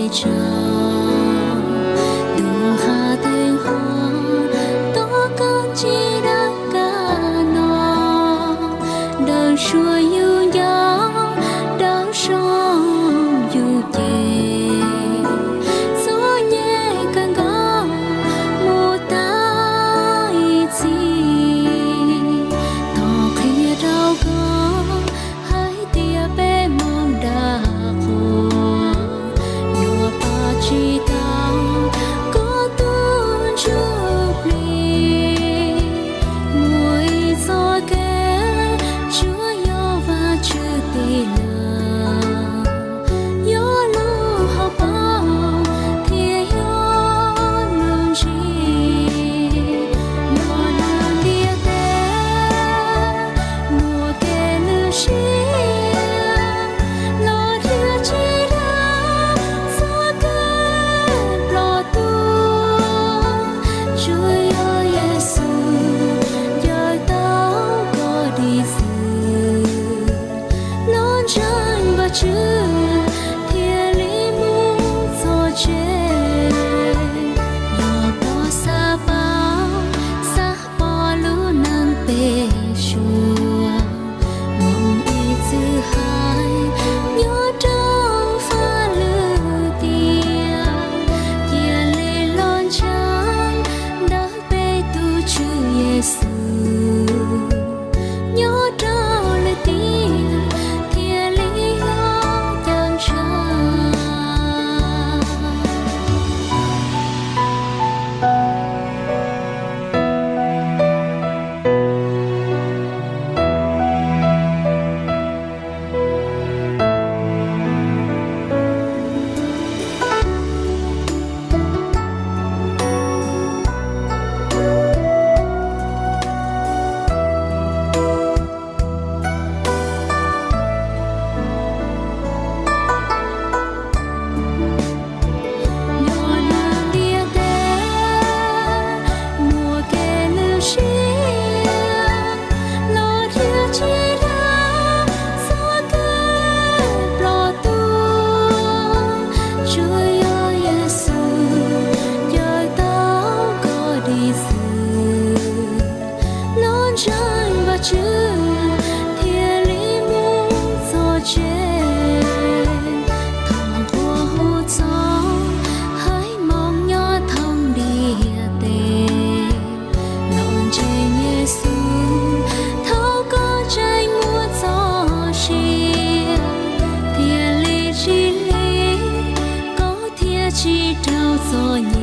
Tsaus ntuj qhab teev qhov, tom koj tsis dawb kawg no, dawb suab yus ncauj, dawb zoo yus ceg, txom nyem kawg nkaus mus tag ib txhis. Thov qhia rau koj hais tias peb hmoob dag qhua, yuav pab tsis tau koj tus ntsuj plig. Muaj ib txoj kev tsuas yog Vajtswv tib leeg, yog lub hauv paus thiab yog lub ntsig. Los nws ntiaj teb, muaj kev lwj siab, los thiaj tsis dag txoj kev ploj tuag. Tsuas yog Yexus ncaws tau koj dim xwb, los ntseeg Vajtswv thiaj li mus txog tsev. Los koj xav paub, xav pom lub neej pem suab, mloog ib txwm hais nyob rau fab lwm tiam, cia li los ntseeg ntawm peb tus Tswv Yexus, nyob rau lwm tiam thiaj li yuav ceeb tsheej. Los nws ntiaj teb muaj kev lwj siab, los thiaj tsis dag txoj kev ploj tuag. Tsuas yog Yexus ncaws tau koj dim xwb, los ntseeg Vajtswv thiaj li mus txog tsev. Thov nquag hu txog haiv Hmoob nyob thoob ntiaj teb, los ntseeg Yexus thaum koj tseem muaj txoj sia, thiaj li tsis lig koj thiaj tsis raug txom